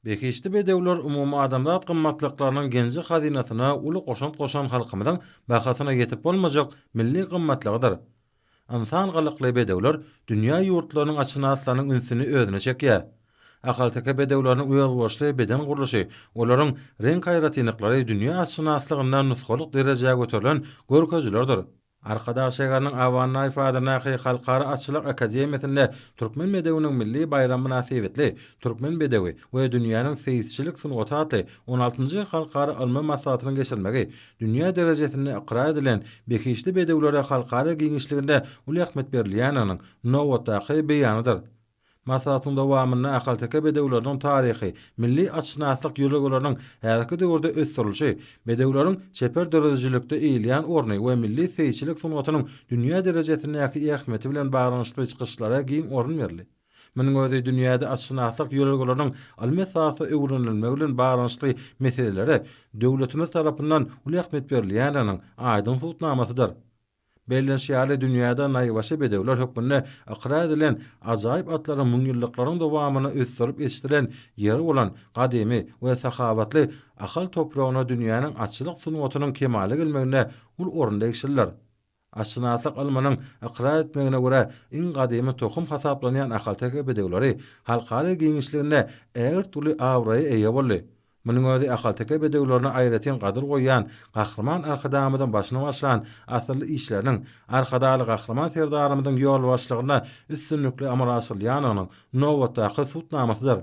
Behişdi bedewler umumadamzat gymmatlyklarynyň genji-hazynasyna uly goşant goşan halkymyzyň bahasyna ýetip bolmajak milli gymmatlygydyr. Ynsan gylykly bedewler dünýä ýurtlarynyň atşynaslarynyň ünsüni özüne çekýär. Ahalteke bedewleriniň özboluşly beden gurluşy, olaryň reňk aýratynlyklary dünýä atşynaslygynda nusgalyk derejä göterilen görkezijilerdir. Arkadag şäheriniň Aba Annaýew adyndaky Halkara atçylyk akademiýasynda Türkmen bedewiniň milli baýramy mynasybetli Türkmen bedewi we dünýäniň seýisçilik sungaty atly on altynjy halkara ylmy maslahatynyň geçirilmegi dünýä derejesinde ykrar edilen behişdi bedewlere halkara giňişliginde uly ähmiýet berilýändiginiň nobatdaky beýanydyr. Maslahatyň dowamynda ahalteke bedewleriniň taryhy, milli atşynaslyk ýörelgeleriniň häzirki döwürde ösdürilişi, bedewleriň çeper döredijilikde eýeleýän orny we milli seýisçilik sungatynyň dünýä derejesindäki ähmiýeti bilen baglanyşykly çykyşlara giň orun berildi. Munuň özi dünýäde atşynaslyk ýörelgeleriniň ylmy esasda öwrenilmegi bilen baglanyşykly meselelere döwletimiz tarapyndan uly ähmiýet berilýändiginiň aýdyň subutnamasydyr. Bellenişi ýaly, dünýäde naýbaşy bedewler hökmünde ykrar edilen ajaýyp atlaryň müňýyllyklaryň dowamynda ösdürilip ýetişdirilen ýeri bolan gadymy we sahawatly Ahal topragyna dünýäniň atçylyk sungatynyň kemala gelmeginde uly orun degişlidir. Atşynaslyk ylmynyň ykrar etmegine görä, iň gadymy tohum hasaplanýan ahalteke bedewleri halkara giňişliginde ägirt uly abraýa eýe boldy. Munuň özi ahalteke bedewlerine aýratyn gadyr goýýan Gahryman Arkadagymyzyň başyny başlan asylly işleriniň Arkadagly Gahryman Serdarymyzyň ýolbaşçylygynda üstünlikli amala aşyrylýandygynyň nobatdaky subutnamasydyr.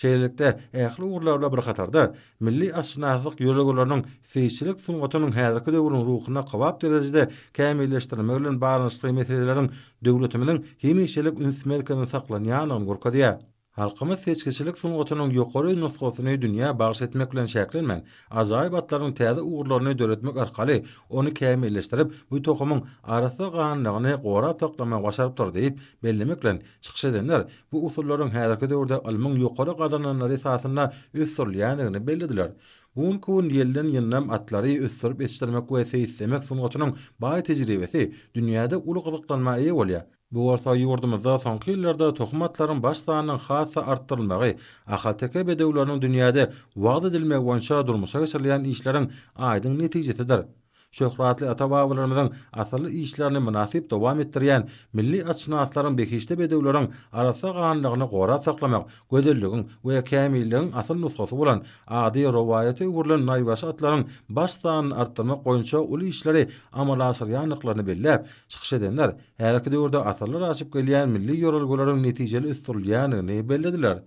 Şeýlelikde, ähli ugurlar bilen bir hatarda, milli atşynaslyk ýörelgeleriniň seýisçilik sungatynyň häzirki döwrüň ruhuna kybap derejede kämilleşdirilmegi bilen baglanyşykly meseleleriň döwletimiziň hemişelik üns merkezinde saklanýandygyny görkezýär. Halkymyz seçgiçilik sungatynyň ýokary nusgasyny dünýä bagyş etmek bilen çäklenmän, ajaýyp atlaryň täze ugurlaryny döretmek arkaly ony kämilleşdirip, bu tohumyň arassa ganlygyny gorap saklamagy başarypdyr diýip bellemek bilen, çykyş edenler bu usullaryň häzirki döwürde ylmyň ýokary gazananlary esasynda ösdürilýändigini bellediler. Bu günki gün ýelden ýyndam atlary ösdürip ýetişdirmek we seýislemek sungatynyň baý tejribesi dünýäde uly gyzyklanma eýe bolýar. Bu bolsa ýurdumyzda soňky ýyllarda tohum atlaryň baş sanynyň has-da artdyrylmagy, ahalteke bedewleriniň dünýäde wagyz edilmegi boýunça durmuşa geçirilýän işleriň aýdyň netijesidir. Şöhratly ata-babalarymyzyň asylly işlerini mynasyp dowam etdirýän milli atşynaslaryň behişdi bedewleriň arassa ganlygyny gorap saklamak, gözelligiň we kämilligiň asyl nusgasy bolan, ady rowaýata öwrülen naýbaşy atlaryň baş sanyny artdyrmak boýunça uly işleri amala aşyrýandyklaryny belläp, çykyş edenler Häzirki döwürde asyrlar aşyp gelýän milli ýörelgeleriň netijeli ösdürilýändigini bellediler.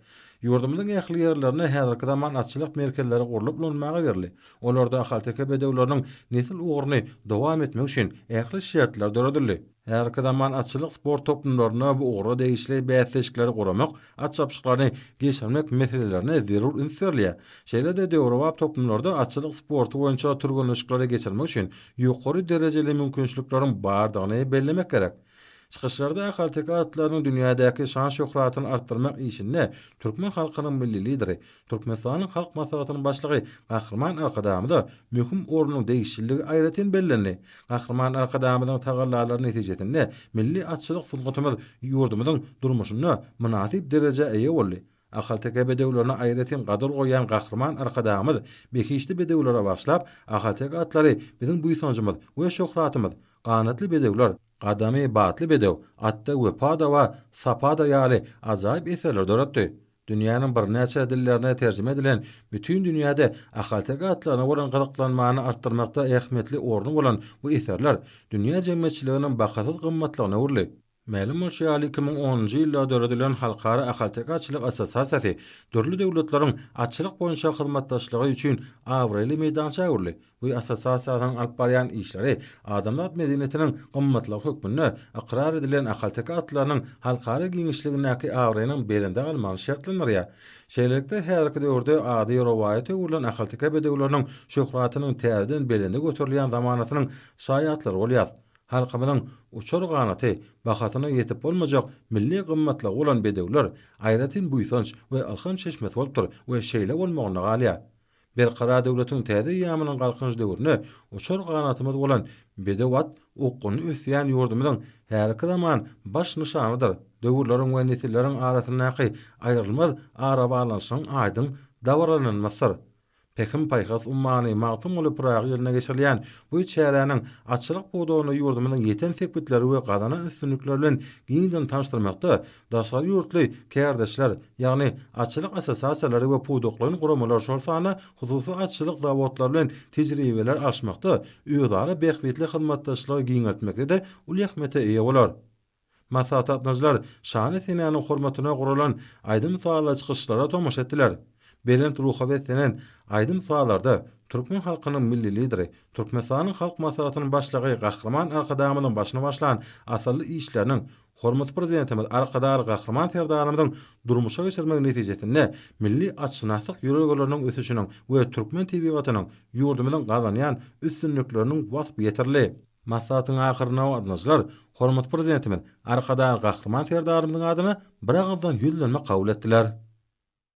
Ýurdumyzyň ähli ýerlerinde häzirki zaman atçylyk merkezleri gurlup ulanmaga berildi. Olarda ahalteke bedewleriniň nesil ugruny dowam etmek üçin ähli şertler döredildi. Häzirki zaman atçylyk sport toplumlarynda bu ugra degişli bäsleşikleri guramak, at çapyşyklaryny geçirmek meselelerine zerur üns berilýär. Şeýle-de döwrebap toplumlarda atçylyk sporty boýunça türgenleşikleri geçirmek üçin ýokary derejeli mümkinçilikleriň bardygyny bellemek gerek. Çykyşlarda ahalteke atlarynyň dünýädäki şan-şöhratyny artdyrmak işinde türkmen halkynyň Milli Lideri, Türkmenistanyň Halk Maslahatynyň Başlygy Gahryman Arkadagymyza möhüm ornuň degişliligi aýratyn bellendi. Gahryman Arkadagymyzyň tagallalary netijesinde milli atçylyk sungatymyz ýurdumyzyň durmuşynda mynasyp derejä eýe boldy. Ahalteke bedewlerine aýratyn gadyr goýýan Gahryman Arkadagymyz behişdi bedewlere bagyşlap, Ahalteke atlary biziň buýsanjymyz we şöhratymyz, Ganatly bedewler, Gadamy batly bedew, Atda wepa-da bar, sapa-da ýaly ajaýyp eserleri döretdi. Dünýäniň birnäçe dillerine terjime edilen, bütin dünýäde ahalteke atlaryna bolan gyzyklanmany artdyrmakda ähmiýetli orny bolan bu eserler dünýä jemgyýetçiliginiň bahasyz gymmatlygyna öwrüldi. Mälim bolşy ýaly, 2010-njy ýylda döredilen Halkara ahalteke atçylyk assosiasiýasy dürli döwletleriň atçylyk boýunça hyzmatdaşlygy üçin abraýly meýdança öwrüldi. Bu assosiasiýanyň alyp barýan işleri adamzat medeniýetiniň gymmatlygy hökmünde ykrar edilen ahalteke atlarynyň halkara giňişligindäki abraýynyň belende galmagyny şertlendirýär. Şeýlelikde, häzirki döwürde ady rowaýata öwrülen ahalteke bedewleriniň şöhratynyň täzeden belende göterilýän zamanasynyň şaýatlary bolýarys. Halkymyzyň uçar ganaty, bahasyna ýetip bolmajak milli gymmatlygy bolan bedewler aýratyn buýsanç we ylham çeşmesi bolupdyr we şeýle bolmagynda galýar. Berkarar döwletiň täze eýýamynyň Galkynyş döwründe uçar ganatymyz bolan bedew at. okgunly ösýän ýurdumyzyň häzirki zaman baş nyşanydyr, döwürleriň we nesilleriň arasyndaky aýrylmaz arabaglanyşygyň aýdyň dabaralanmasydyr. Pähim-paýhas ummany Magtymguly Pyragy ýylynda geçirilýän bu çäräniň atçylyk pudagynda ýurdumyzyň ýeten sepgitleri we gazanan üstünlikleri bilen giňden tanyşdyrmakda daşary ýurtly kärdeşler, ýagny atçylyk assosiasiýalary we pudaklaýyn guramalar, şol sanda hususy atçylyk zawodlary bilen tejribeler alyşmakda, özara bähbitli hyzmatdaşlygy giňeltmekde-de uly ähmiýete eýe bolar. Maslahata gatnaşyjylar şanly senäniň hormatyna guralan aýdym-sazly çykyşlara tomaşa etdiler. Belent ruha beslenen aýdym-sazlarda türkmen halkynyň Milli Lideri, Türkmenistanyň Halk Maslahatynyň Başlygy Gahryman Arkadagymyzyň başyny başlan asylly işleriniň, hormatly Prezidentimiz Arkadagly Gahryman Serdarymyzyň durmuşa geçirmegi netijesinde milli atşynaslyk ýörelgeleriniň ösüşiniň we türkmen tebigatynyň, ýurdumyzyň gazanýan üstünlikleriniň waspy ýetirildi. Maslahatyň ahyrynda gatnaşyjylar hormatly Prezidentimiz Arkadagly Gahryman Serdarymyzyň adyna biragyzdan ýüzlenme kabul etdiler.